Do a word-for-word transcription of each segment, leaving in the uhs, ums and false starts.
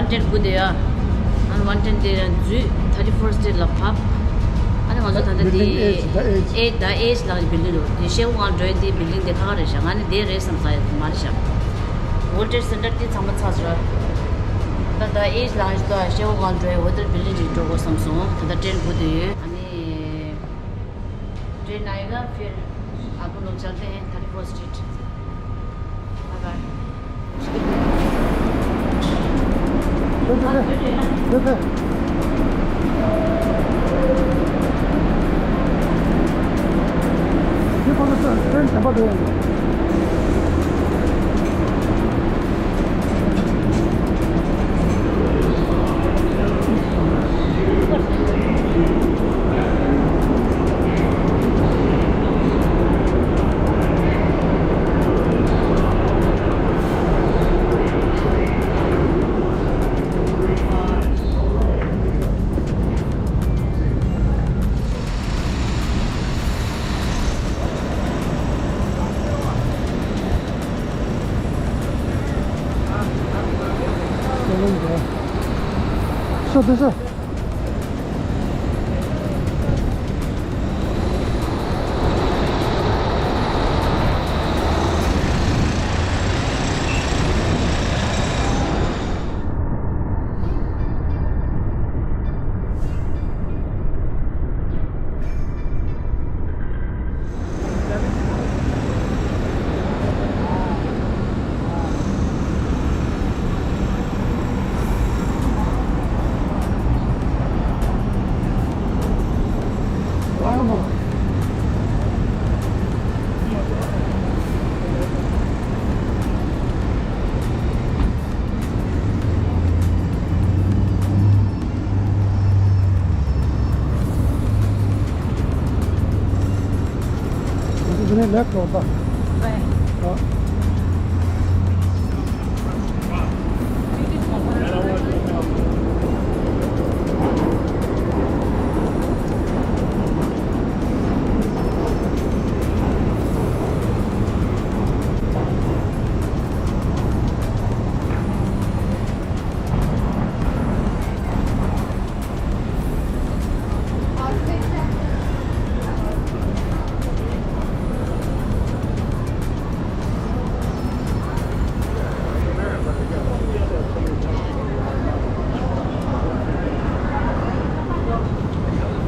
ཊེན་དགུ་དེ་ཡ། ཨ་ནི་ཝན་ཊེན་དེ་ཡང་འཛུལ་thirty-first street ལ་བབས། ཨ་ནི་ང་ཚོ་ད་ལྟ་དེ་Building H, the H. H, the H ལགས་ཀྱི་building འདུག་དེ་ཤེའུ་ཝང་ཌོའི་དེ་building དེ་ཁ་ཁ་རེད་ཤག་ང་ནི་དེ་རེད་བསམ་ས་ཡོད་མ་རེད་ཤག World Trade Center དེ་ཚང་མ་ཚར་སོང་། ད་ད་H ལ་ང་ཚོ་ཤེའུ་ཝང་ཌོའི་ཧོ་ཊེལ་building ཅིག་འགྲོ་དགོས་བསམ་སོང་། ད་ལྟ་ཊེན་དགུ་དེ་ཡོད། ཨ་ནི། ट्रेन आएगा, फिर आपको लोग चलते हैं thirty-first street। Bye bye. ये पकड़, ट्रेन चपा दो।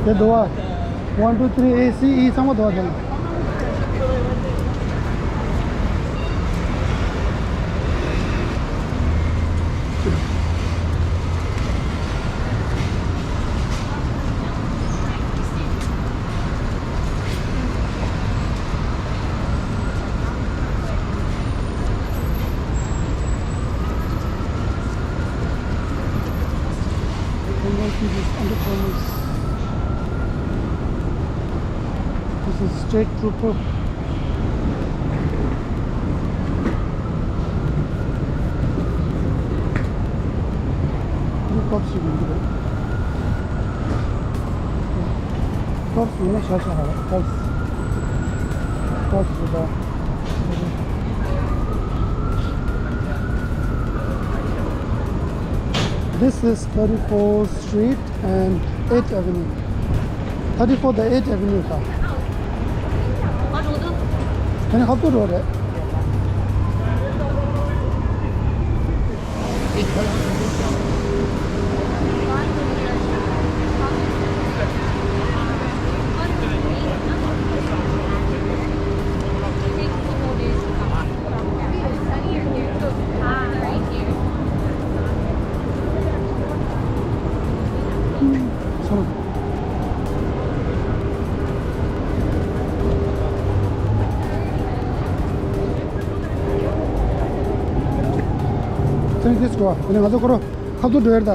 དེ་འདུག་བ། One, two, three, A, C, E ཚང་མ་འདུག་བ་དེ་ལ། This is underground. This is state trooper. This cops ཡིན་འདུག cops ཡིན་ན་ཤ་ཤ་ཧ་cops cops ཡིན་པ། This is thirty-fourth Street and eighth Avenue. Thirty-fourth the eighth Avenue ཁ། ཨ་ནི་ཧབ་ཏུ་རོ་རེད། Thank you, sir. ཨ་ནི་ང་ཚོ་ཁོ་རང་ཁ་ཐུག་འགྲོ་ཡར་ད།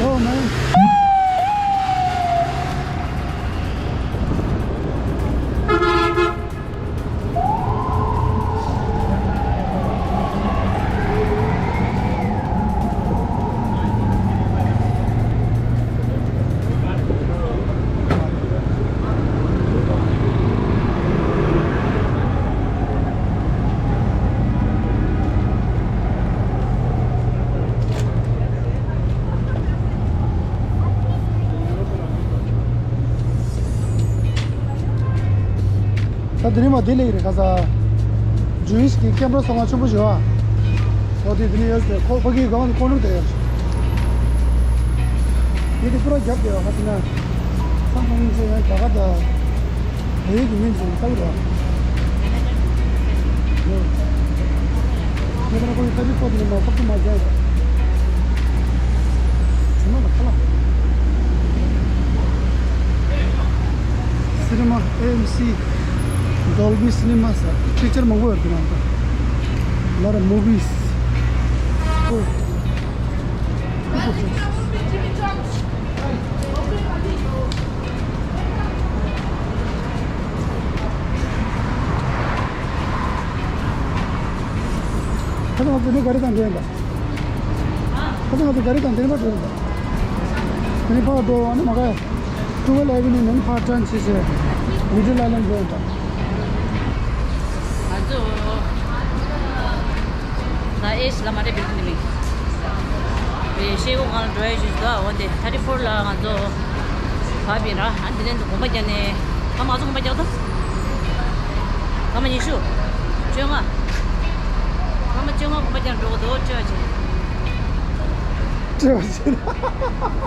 Oh, man. ད་དེ་རིང་མ་དེ་ལེགས་རེད་ཁ་ས། ཇུ་ཨིཤ་གི་ཀེམ་ར་སོང་ང་ཆེན་པོ་ཞིག་ཨ། ད་དེ་དེ་ནས་ཡོད་ཟེར་ཁོ་ཕ་གི་གང་ཁོ་ནུབ་དེ་ཡོད། ཡེ་དེ་པུ་ར་རྒྱབ་དེ་ཡོད་ཁ་ས་ན། ཚང་ཚང་མི་ཚོ་ཡང་རྒྱ་གར་དང་། བལ་ཡུལ་གྱི་མི་ཚོ་ལྟ་གི་རེད། ཁྱེད་རང་ཁོ་ཡི་ཐ་ཅི་ཕོ་དེ་ནས་མ་ཁོ་ཚོ་མ་རྒྱག་ཡོད། ཚང་མ་ལ་ཁ་ལ། སི་ནི་མ། ཨེ་ཨེམ་སི། Dolby Cinema ཟེར། པིག་ཅར་མང་པོ་ཡོད་འདུག་ཨ། Lot of movies. Oh. ཁ་སང་ང་ཚོ་ནི་ག་རེ་དང་འགྲོ་ཡིན་པ། ཁ་སང་ང་ཚོ་ག་རེ་དང་འདྲེན་པ་འགྲོ་ཡིན་པ། དེ་ནི་ཕར་འགྲོ་བ་ནི་མ་ག་ཀྲུ་ཝེལ་ཨེ་ཝེ་ནིའུ་ནས་ཕར་ཊརན་བྱས་བྱས་མི་ཌལ་ཨའི་ལེན་འགྲོ་ཡིན་པ། ང་ཚོ་ད་ཨེ་ཤི་ལ་མ་རེད་པའི་ཁུལ་ནས་མིན། ཤེལ་སྒོ་སྒང་ལ་འགྲོ་ཡ་ཞིག་འདུག་འོན་ཏེ་ཐར་ཊི་ཕོར་ལ་ང་ཚོ་བབས་ཡིན་ར། ཨ་འདི་ནས་གོམ་པ་རྒྱག་ནས་ཨ་མ་ཚོ་གོམ་པ་རྒྱག་ད། སྐར་མ་ཉི་ཤུ། བཅོ་ལྔ། སྐར་མ་བཅོ་ལྔ་གོམ་པ་རྒྱག་འགྲོ་གི་འདུག་བཅོ་ལྔ་བྱས། བཅོ་ལྔ་བྱས།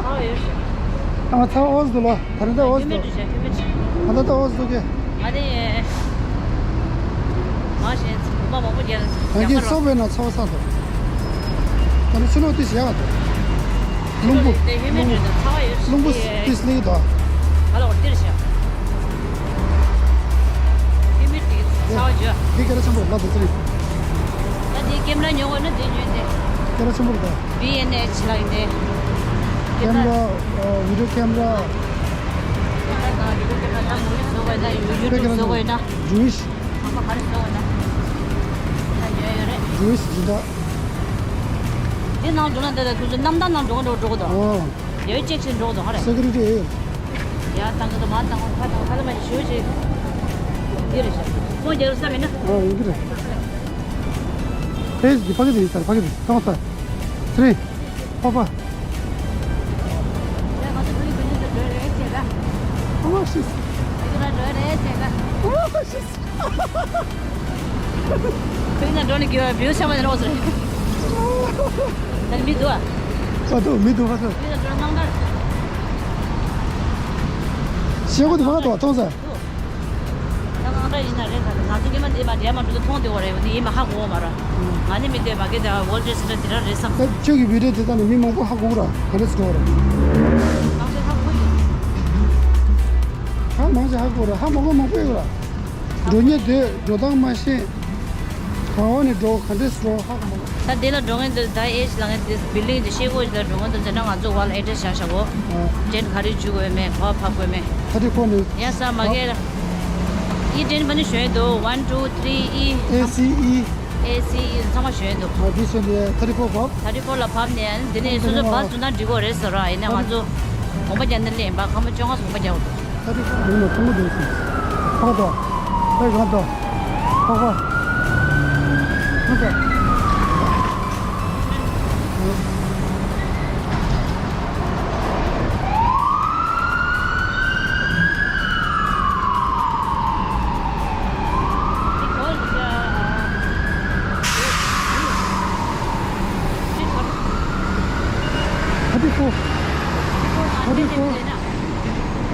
ཨ་ཡོད་ཤག་ཨ་མ་ཚ་བ་འོ་ཟེར་ལ། ད་རེས་ད་འོ་ཟེར་འདུག་ཧེལ་མེ་ཊི་བྱས་ཧེལ་མེ་ཊི། ཨ་ད་ད་འོ་ཟེར་འདུག་གས། ཨ་ནི། མ་གཞན་གོམ་པ་མང་པོ་རྒྱག་ཡག་ད་གིན་པ་རོ། སོབ་པའི་ནང་ཚ་བ་ཚ་འདུག་ད་ནི་ཕྱི་ལོགས་དེ་བྱས་པ་འདུག་རླུང་བུ། དེ་ཧེལ་མེ་ཊི་རེད་འདུག་ཚ་བ་ཡོད་རླུང་བུ་ཤག་དེ་སླེབས་འདུག་ཨ་ལ་འོ་འདིར་བཞག་ཧེལ་མེ་ཊི་དེ་ཚ་བ་ཡོད། དེ་སྐད་ཆ་ཆེན་པོ་ལབ་འདུག་ཚེ་རིང་། ད་དེ་ཀེམ་ར་ཉོ་དགོས་ན་དེ་ཉོས་ཏེ། སྐད་ཆ་ཆེན་པོ་རེད་ད། བི་ཨེན་ཨེཆ་ལ་ཡིན་ཏེ། ཀེམ་ར། ཨ། བི་ཌི་ཡོ་ཀེམ་ར། ཀེམ་ར་དང་བི་ཌི་ཡོ་ཀེམ་ར་ད་མུ་བི་བཟོ་དགོས་ན་ཡུ་ཊུབ་བཟོ་དགོས་ན། ཇུ་ཨིཤ། ཁང་པ་ག་རེ་བཟོ་དགོས་ན། ད་ཉོས་ཡོད་རེད། ཇུ་ཨིཤ་སྦྱིན་བདག་འདི་ནང་འགྲོ་ན་འདི་ལ་ཁོ་ཚོ་གནམ་ཐང་ནང་འགྲོ་གི་འགྲོ་འགྲོ་གི་འདུག་ཨོ། ཡོད་ཅེག་བྱེད་འགྲོ་གི་འདུག་ཧ་རེ། སེ་ཀུ་རི་ཊི། ཡར་བཏང་གི་འདུག་མར་བཏང་གི་འདུག་ཕར་བཏང་གི་ཕར་ལ་མ་ཞུ་ཞིག་འདི་རེད་ཤག་ཁོང་རྒྱལ་ས་མིན་ན། ཨོ་ཡིན་གི་རེད། ཨེ་ཕ་གི་དེ་ཡིན་ས་ཕ་གི་དེ་ཐོང་ས། ཚེ་རིང་། ཕོ་པ། ཨོ་ཤི། ཨོ་ཤི། དེ་ན་འགྲོ་ནི་གི་བ་བིའུ་ཆ་མ་ནི་རོགས་རེད། ད་མི་འདུག་ཨ། ཨ་ཐུ་མི་འདུག་ཨ་ཐུ། མི་ལ་འགྲོ་གནང་ད། ཤེལ་སྒོ་དེ་མ་གཏོགས་མཐོང་ས། ད་གང་འདྲ་ཡིན་ན་རེད་ད། ང་ཚོ་སྔོན་མ་འདི་མ་འདྲེས་མ་འགྲོ་དུས་མཐོང་དེ་འོ་རེད། འདི་ཡིན་མ་ཧ་གོ་མ་ར། ང་ནི་མི་འདོད་མ་གི་ད་ཝོལ་ཊི་ཊི་རེད་ཟེར་ན་དེ་རང་རེད་བསམ། ད་ཁྱོད་ཀྱི་བི་ཌི་ཡོ་དེ་ལྟ་ནས་མི་མང་པོ་ཧ་གོ་གི་ར། ག་འདྲ་ཞིག་འགྲོ་བ་ར། ང་ཚོས་ཧ་གོ་གི་ཡོད། ཧ་མང་ཆེ་ཧ་གོ་ར། ཧ་མ་གོ་མང་པོ་ཡོད་ར། འགྲོ་ཉེན་དེ་འགྲོ་སྟངས་མ་ཤེས། ག་བ་ནས་འགྲོ་ག་འདྲས་འགྲོ་ཧ་གོ་མ་གོ། ད་དེ་ལ་འགྲོ་མཁན་དེ་ད་ཨེ་ཤི་ལ་ངས་དེ་བིལ་ཌིང་དེ་ཤེལ་སྒོ་ཞིག་ལ་འགྲོ་མཁན་དེ་ཟེར་ན་ང་ཚོ་ཝལ་ཨེ་ཌི་རེ་སི་བཞག་བཞག་གོ། ཨ། ཊེན་ཊི་ག་རེ་འཇུག་དགོས་མེད་ག་བ་ཕབ་དགོས་མེད། ད་དེ་ཁོ་ནས། ཡ་ས་མ་གེ་ལ། ཨི་ཊེན་ཊི་པ་ནི་ཞོན་འདུག་ཝན་ཊུ་ཐི་རི་ཨི། ཨེ་སི་ཨི། ཨེ་སི་ཨི་ཚང་མ་ཞོན་འདུག་ཨ་དེ་ཞོན་དེ་ཐར་ཊི་ཕོར་བབས། ཐར་ཊི་ཕོར་ལ་བབས་ནས་དེ་ནས་སོ་སོ་བ་སུ་ན་འགྲིག་གོ་རེད་ཟེར་ར། ཡིན་ན་ང་ཚོ་གོམ་པ་རྒྱག་ནི་ལེན་པ་ཁ་མ་བཅོ་ལྔ་གོམ་པ་རྒྱག་དགོས། ད་དེ་ཁོ་མིན་ནོ་ཐུང་ངུ་འདུག་ཟེར། ཁོ་ད་ཁོ་གང་ད་ཁོ་ཁོ་ཁོ་ད། ཐར་ཊི་ཕོར། ཐར་ཊི་ཕོར།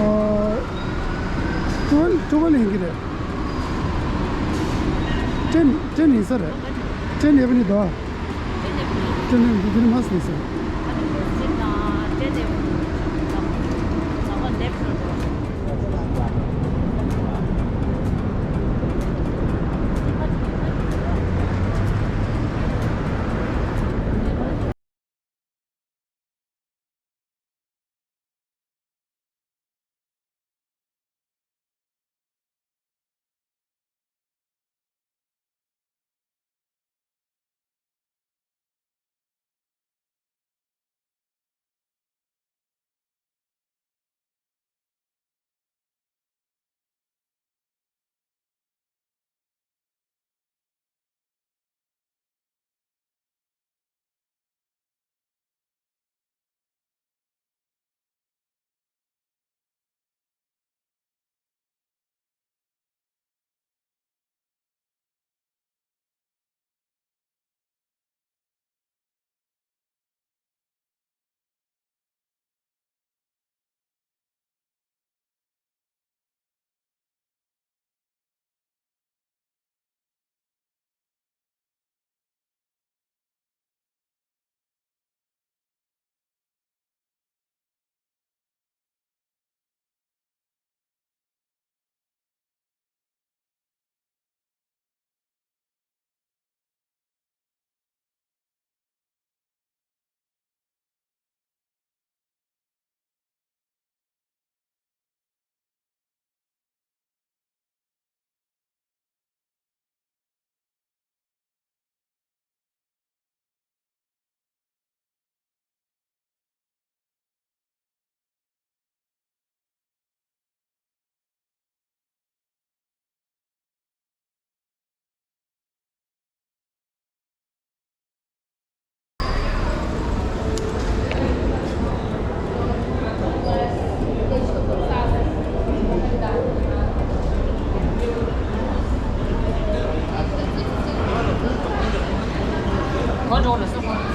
ཨ། ཊུ་ཝེལ་ཊུ་ཝེལ་ཡིན་གྱི་རེད། ཊེན་ཊེན་ཡིན་ས་རེད། ཊེན་ཨེ་ཝེ་ནིའུ་དོ། ཊེན་ཨེ་ཝེ་ནིའུ་འདི་འདིར་མ་ཟིན་ས།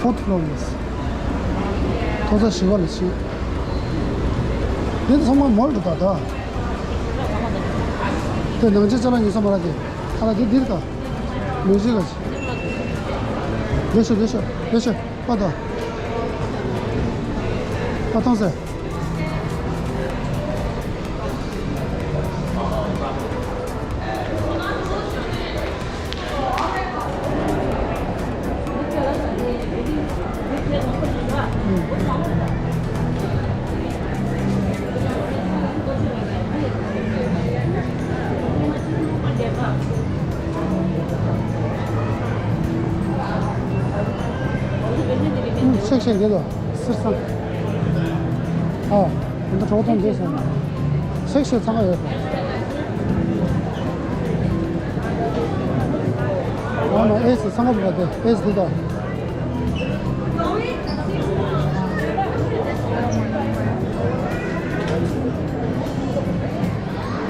ཨོ་ཐུགས་སློང་ཡིན། ཐོག་ས་བཞི་བ་ལ་ཕྱིན། དེ་ཚང་མ་མོལ་དུ་ད་ད། དེ་ནང་ཆེན་ཅ་ལག་ཉོ་ས་མ་རག་གི། ཨ་ལ་དེ་འདིར་ད། མི་བཞི་ག་ཅི། ལེ་ཤོ་ལེ་ཤོ་ལེ་ཤོ་པ་ད། པ་ཐང་སེ། ཤེག་ཤེག་དེ་དོ་སིར་སང་། ཨ། འདི་གྲོགས་ཐོང་འདི་སོང་། ཤེག་ཤེག་ཚང་ག་ཡོད་པ། ཨ་ན་ཨེ་སི་ཚང་ག་བ་དེ་ཨེ་སི་འདི་དང་།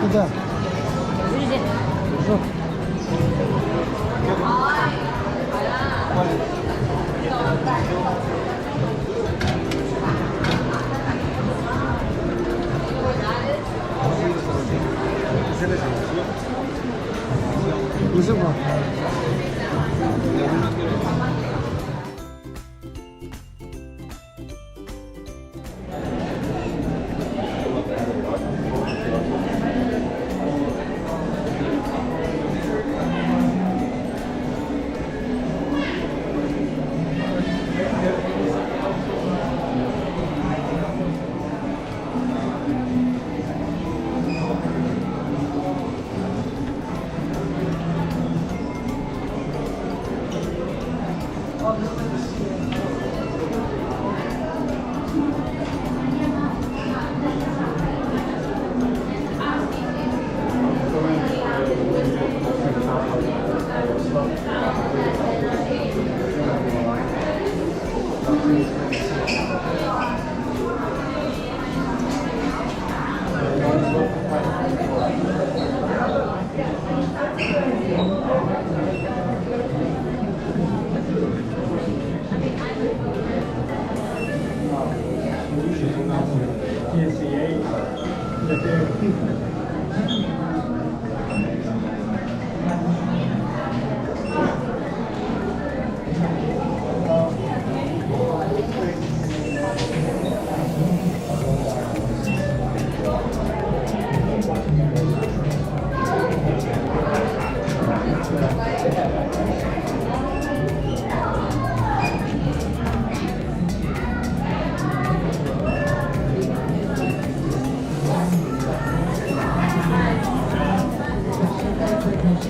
འདི་དང་། འདི་དང་།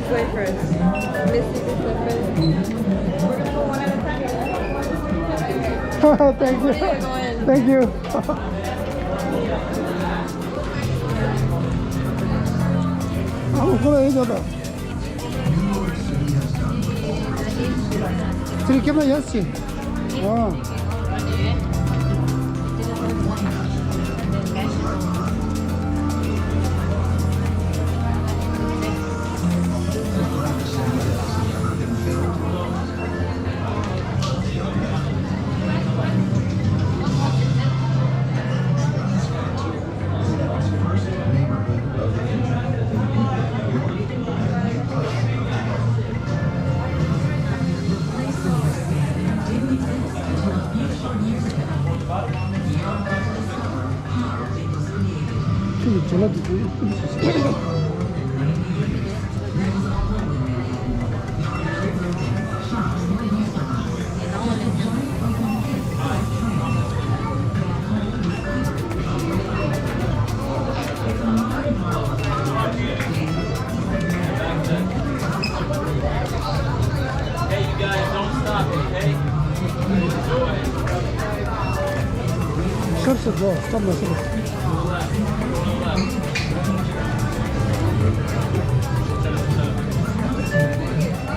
Wait for us. Missy, this is Thank you. Thank you. ཨ་ཁོ་ལ་ཡིན་ད། ཚིག་སྐྱེ་མ་ཡ་སི། ཨ། Hey, you guys, don't stop, okay? Enjoy. Sure, sir, go. Stop, sir.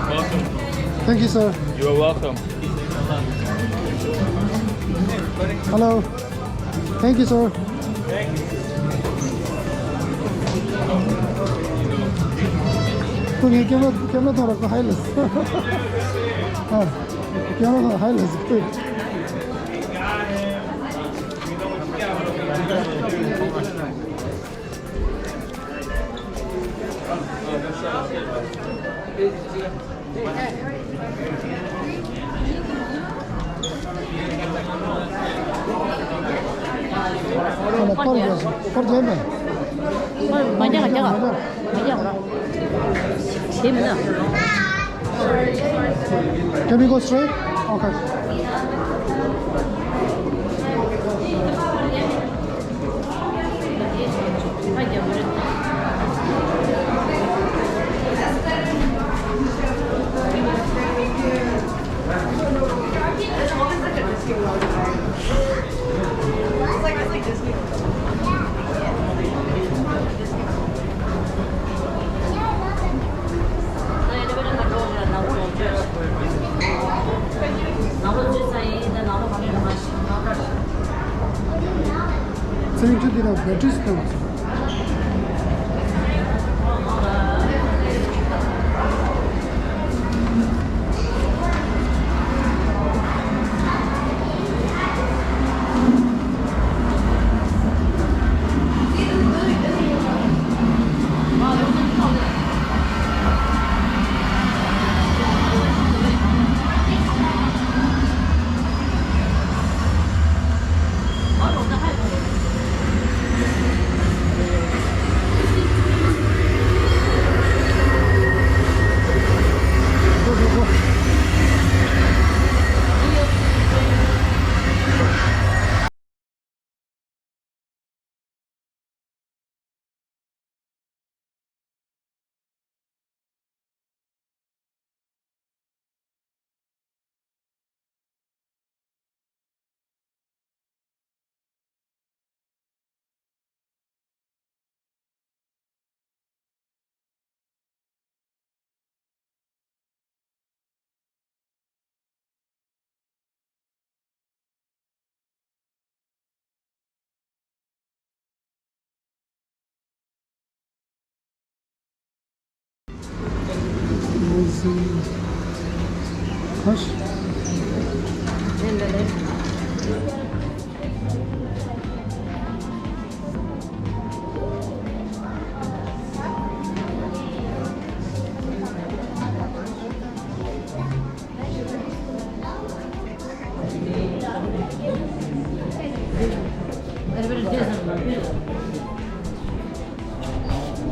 Welcome. Thank you, sir. You are welcome. Hello. Thank you, sir. ཁོ་ངའི་ཀེམ་ར་ཀེམ་ར་ཐོག་ལ་ཁོ་ཧའི་ལབ། ཨ། Piano དང་ཧའི་ལ་ཟིག་སྤོས། ཨ་ལ་པར་རྒྱག་སོང་། པར་རྒྱག་མེད། མ་རྒྱག་རྒྱག་མ་རྒྱག་ར། དེ་མིན་ན། Can we go straight? Okay. ཚེ་རིང་ཁྱོད་འདི་ལ་བེ་ཊི་རི་སྟོན།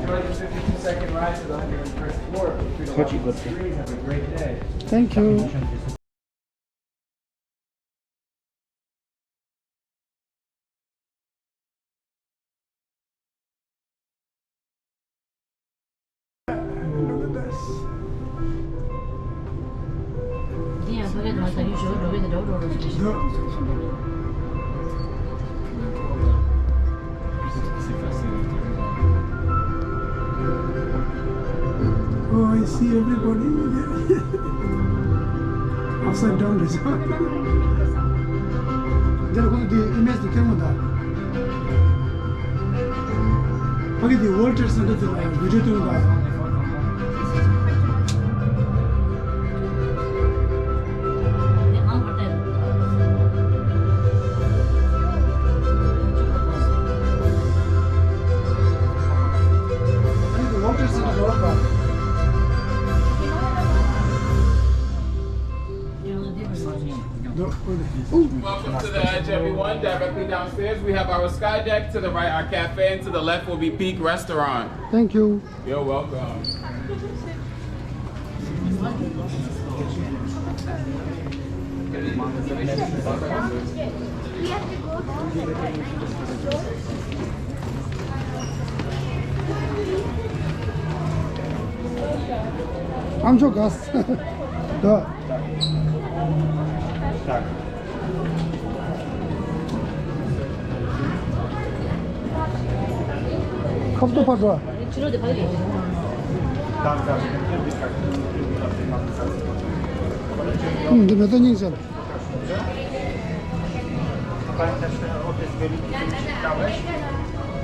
Enjoy the fifty-second ride to the hundred first floor. Feel free to walk on the screens. Have a great day. Thank you. Look at this. Oh, I see everybody. Upside down is. འདིར་ཁོ་ཚོ་དེ་ཨི་མེཇ་དེ་ཐོན་མོ་ད། ཕ་གི་དེ་World Trade Center དེ་བི་ཌི་ཡོ་ཐོན་མོ་ད། Welcome to the Edge, everyone. Directly downstairs, we have our Sky Deck. To the right, our cafe, and to the left will be Peak Restaurant. Thank you. You're welcome. I'm sure, guys. ཁབ་ཏོ་ཕར་འགྲོ། ཨུམ། འདི་མེ་ཏོག་སྙིང་རྗེ། Pamiętasz, że ojciec Wielki czytałeś?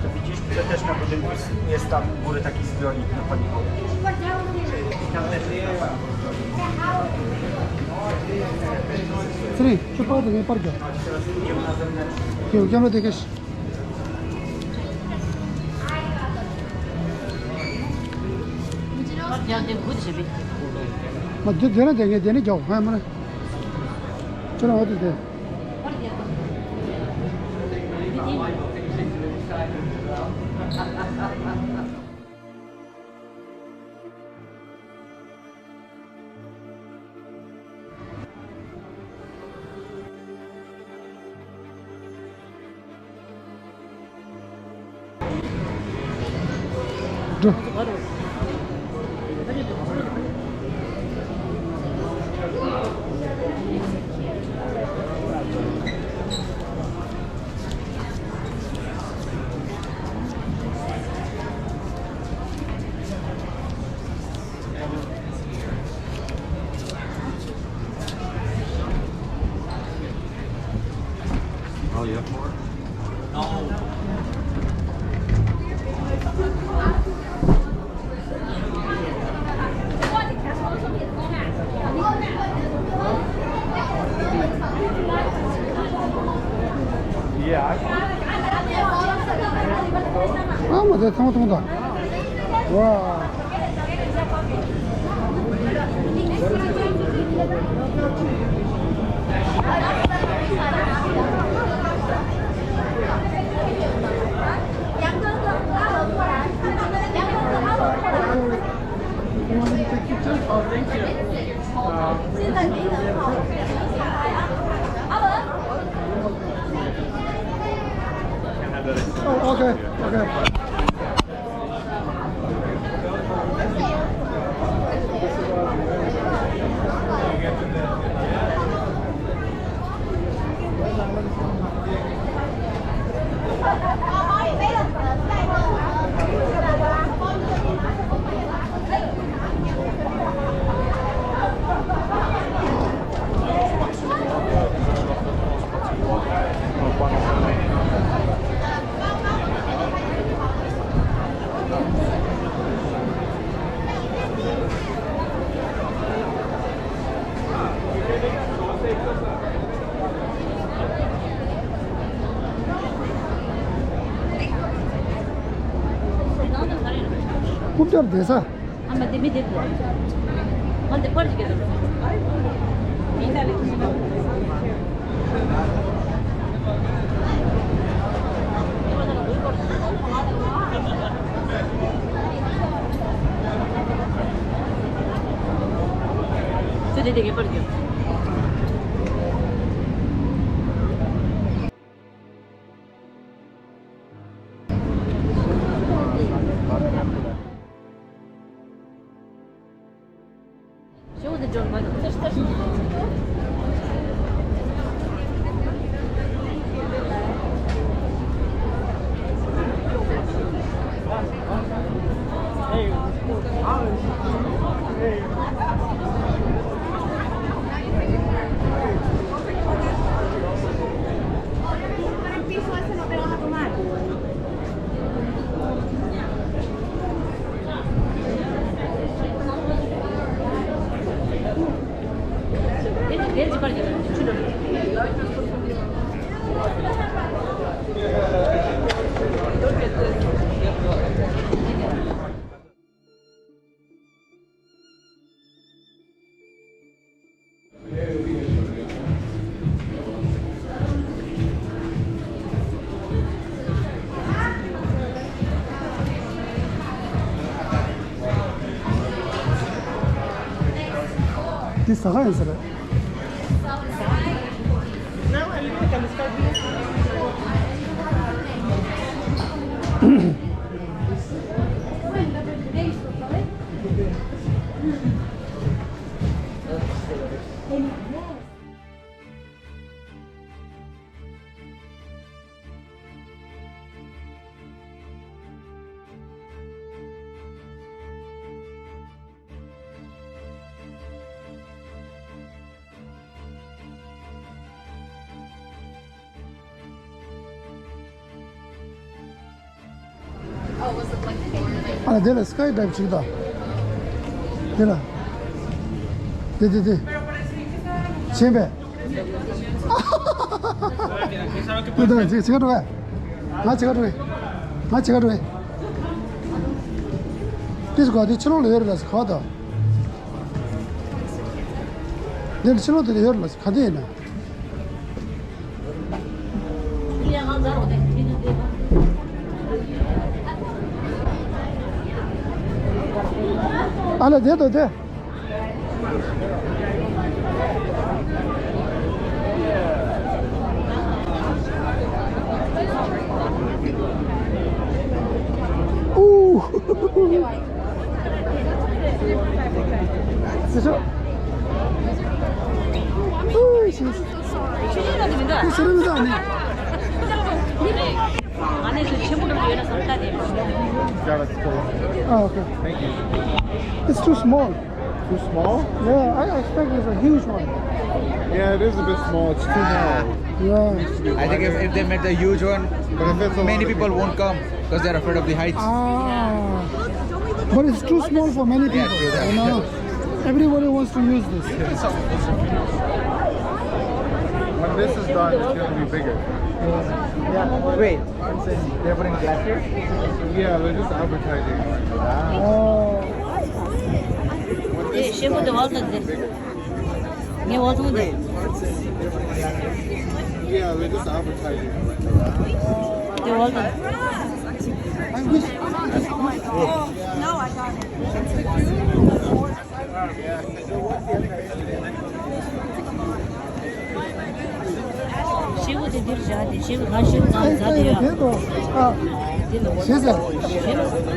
To widzisz, tutaj też na budynku jest, jest tam u góry taki zbiornik na paliwo. ཚེ་རིང་། ཁྱོད་པར་དེ་ངས་པར་རྒྱག་ཁྱོད་ཀེམ་ར་དེ་ག་ཤི། པར་རྒྱག་དེ་དགུ་དེ་བྱེད་པས། མ་དེ་དེ་ན་དེ་ངས་དེ་ནས་རྒྱག་ཧ་མ་ན། ཁྱོད་རང་འོ་དེ་དེ། པར་རྒྱག་དེ་དེ། འགྲོ། Oh, you have more? ཨ་མ་དེ་ཐང་ཐང་ད། ཝ། Oh, okay, okay. རྐུབ་བཀྱག་བསྡད་ས། ཨ་མ་དེ་མི་དེ་དུ། ང་དེ་པར་ཅིག་གེ་དུ། ཚེ་དེ་དེ་གེ་པར་གྱི། འདི་ཟ་ཁང་ཡིན་ས་རེད། ཨ་ལ་དེ་ལ་སི་ཀའི་ཌའིབ་ཅིག་དང་། དེ་ལ། དེ་དེ་དེ། ཆེན་པས། དེ་དེ་ཅི་ཅི་ག་འགྲོ་གས། ང་ཅི་ག་འགྲོ་གས། ང་ཅི་ག་འགྲོ་གས། དེ་ཟེར་ག་དེ་ཕྱི་ལོགས་ལ་ཡོད་རེད་ལ་ཟེར་ག་བ་དང་། དེ་ལ་ཕྱི་ལོགས་དེ་ལ་ཡོད་རེད་ལ་ཟེར་ག་དེ་ཡིན་ན། ཨ་ལ་དེ་དོ་དེ། ཨུ། Oh, okay. It's too small. Too small? Yeah, I expect it's a huge one. Yeah, it is a bit small. It's too narrow. Yeah. I think if, if they made the huge one, but if it's a many people won't come because they're afraid of the heights. Ah. But it's too small for many people, you know. Everybody wants to use this. When this is done, it's gonna be bigger. Yeah. Wait, they're putting glass here? Yeah, they're just advertising. Oh. When this is done, it's gonna be bigger. Yeah, they're just advertising. I wish. ཤེལ་སྒོ་དེ་འདིར་བཞག་དེ་ཤེལ་སྒོ་ང་ཤེལ་སྒོ་ང་ཟ་དེ་ཡ། དེ་ལ་ཤེས་ཟེར། ཤེལ་སྒོ།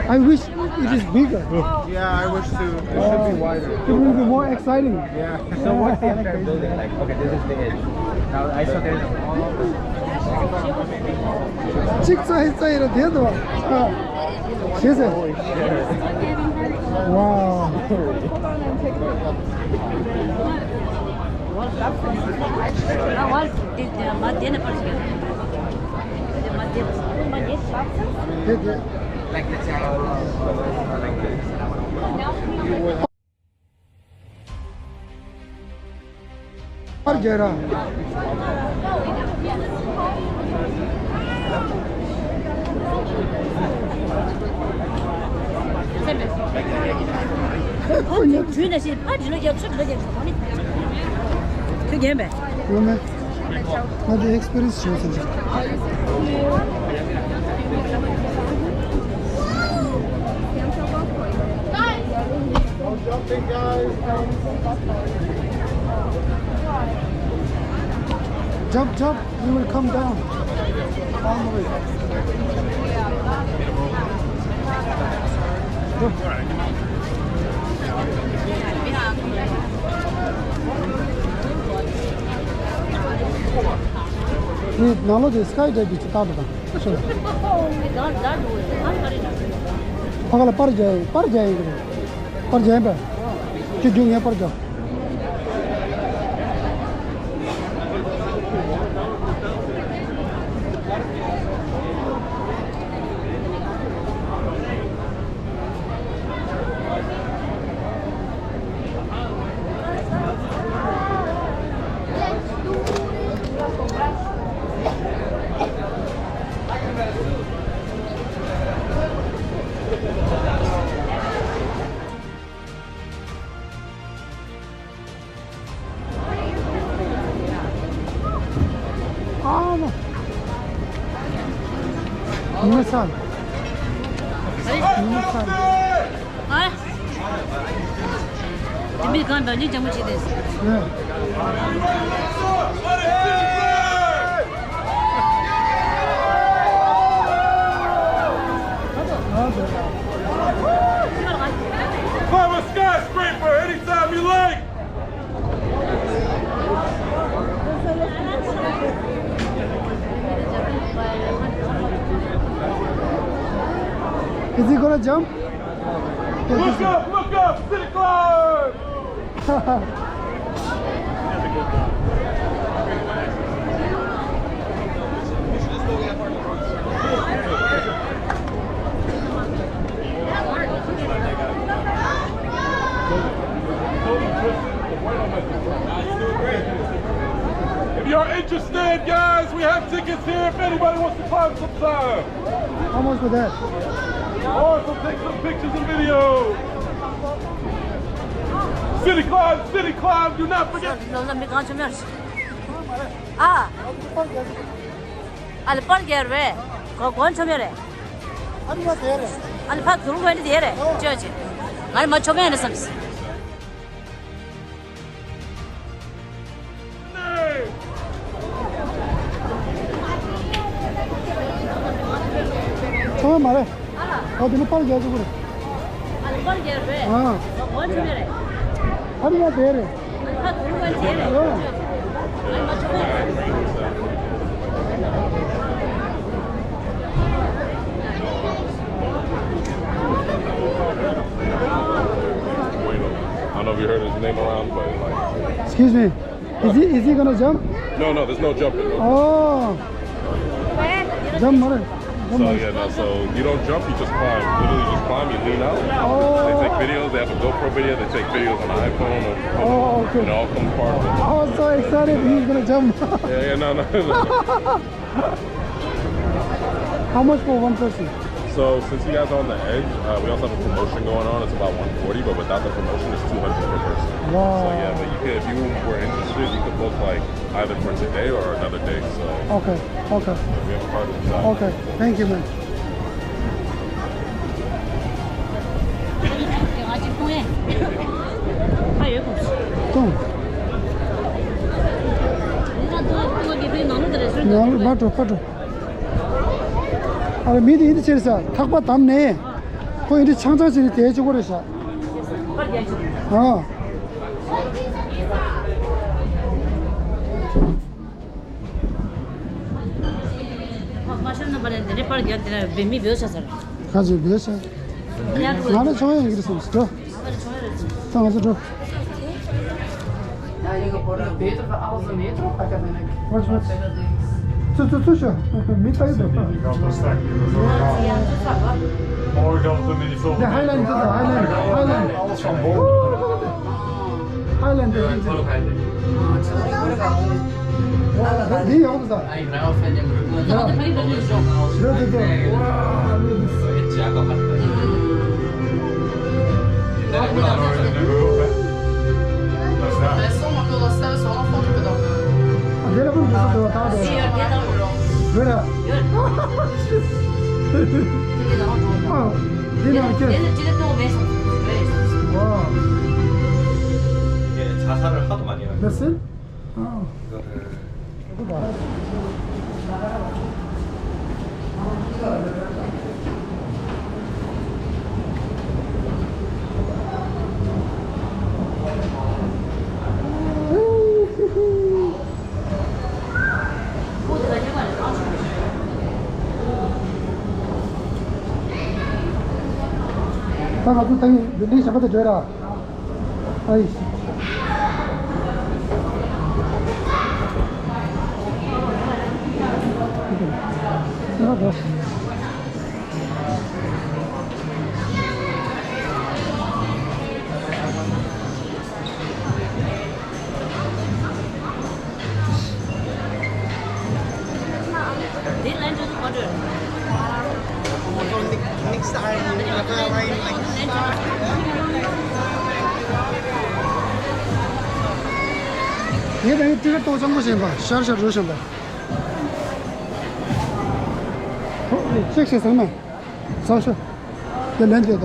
I wish it is bigger. Yeah, I wish too. It should be wider. It will be more exciting. Yeah. So what's the entire building like? Okay, this is the edge. Now I saw there's a wall. གཅིག་རྩ་ཧེ་རྩ་ཧེ་ར་དེ་དོ། ཨ། ཤེས་ཟེར། Wow. དེ་དེ། པར་རྒྱག་ར། ཁོ་ཚོས་བྲུས་ན་ཞིག་ཕར་འགྲིལ་ལོ་རྒྱག་ཚུར་འགྲིལ་ལོ་རྒྱག་ཚུར་གོ་ནི། ཁྱོད་རྒན་པས། ཡོད་མེད། ང་དེ་ཨེགསི་པི་རི་ཡེན་སི་བྱེད་ཟེར། Jump, jump, you will come down. All the way. ནི་ནང་ལོགས་དེ་སི་ཀའི་ཌའི་བིང་ཅིག་བཏང་འདུག་དང་། ཕ་ག་ལ་པར་རྒྱག་པར་རྒྱག་ཡིན་གི་རེད། པར་རྒྱག་ཡིན་པས། ཁྱོད་རྒྱུགས་ངས་པར་རྒྱག་ཨ་མ། ཉི་མ་ཚར། ཉི་མ་ཚར། ཨ། དེ་མི་གང་འདྲ་ཉིན་ལྗང་མོ་བྱེད་དེ། ཡ། Have a skyscraper anytime you like! Is he gonna jump? Look up, look up, City Climb! It's here if anybody wants to climb sometime. How much for that? Or to take some pictures and video. City climb, city climb, do not forget. ལོ་ལ་མི་གང་ཆོ་མེར། ཨ། ཨ་ལ་པར་རྒྱལ་རེད། གོ་གོན་ཆོ་མེར། ཨ་ནི་ང་དེ་རེད། ཨ་ལ་ཕ་གུ་རུ་གོན་དེ་རེད། ཅོ་ཅེ། ང་ལ་མ་ཆོ་མེར་བསམ། ཚང་མ་རེད། ཨ་དེ་ནི་པར་རྒྱག་ཆོག་གི་རེད། ཨ་ནི་པར་རྒྱག་རེད། ཨ། ཨོ་ཆོ་རེད། ཨ་ནི་ཡ་དེ་རེད། ཨ་ཁ་དུང་བ་དེ་རེད། ཨ་ཨ་ཆོ་རེད། I don't know if you heard his name around, but like. Excuse me. Is he, is he gonna jump? No, no, there's no jumping. No. Oh. Jump, mother. So, yeah, no, so you don't jump, you just climb. Literally just climb, you lean out. Oh. They take videos, they have a GoPro video, they take videos on the iPhone. Or, oh, okay. And it all comes part of it. I was so excited he's gonna jump. Yeah, yeah, no, no, no. How much for one person? So since you guys are on the edge, uh, we also have a promotion going on. It's about one forty, but without the promotion, it's two hundred per person. Wow. So yeah, but you could, if you were interested, you could book like either for today or another day. So okay, okay. We have a card inside. Okay, thank you, man. ཏུང་། ནང་ལ་འགྲོ་ཕ་འགྲོ། ཨ་རེ་མི་དེ་ཡིན་དུ་ཕྱིར་ས་ཐག་པ་བསྡམས་ནས་ཁོ་ཡིན་དུ་ཆང་ཆང་བྱས་ནས་དེའི་གཅིག་པོ་རེད་ཤག་ཨ། མ་ཤར་ན་པ་ལས་དེ་འདྲའི་པར་རྒྱག་དེ་ལ་བེད་མི་བེད་ཤ་ཟེར། ཁ་ཅིག་བེད་ཤ། ང་ལ་ཆོག་ཡ་ཡིན་གྱི་རེད་བསམ་སོང་། ད་ང་ཚོ་འགྲོ། Beter van alles de metro pakken, denk ik. Wat, wat? Zo, zo, zo, zo. Met uit de. De Highland, de Highland, Highland. Alles van boven. Highland, de Highland. 와, 네, 여기다. 야, 네, 네, 네. 와, 네, 네. Vincent, on peut rester sur l'enfant, tu peux dormir. 아, 내려가면 돼서 더, 다 돼. Si, euh, bien dans le blanc. 그래. 아, 내가 이렇게. 얘는 찌르고 매서. 와. 이게 자살을 하도 많이 하는. 됐어요? 어. 이거를. ད་ང་ཚོ་ད་ཡིན་འདི་འདྲའི་ཞབས་པ་དེ་བྲོས་ར། ཨ་ཡིས། འདི་ལན་འགྲོ་དུས་ག་འགྲོ། ངས་ད་ནི་ཏི་ཀ་ཏོག་ཙམ་པོ་བཞིན་པ་ཤར་ཤར་རུ་བཞིན་པ། ཅེག་བྱེད་ཟེར་ན། ས་ཤ། དེ་ལན་དེ་ད།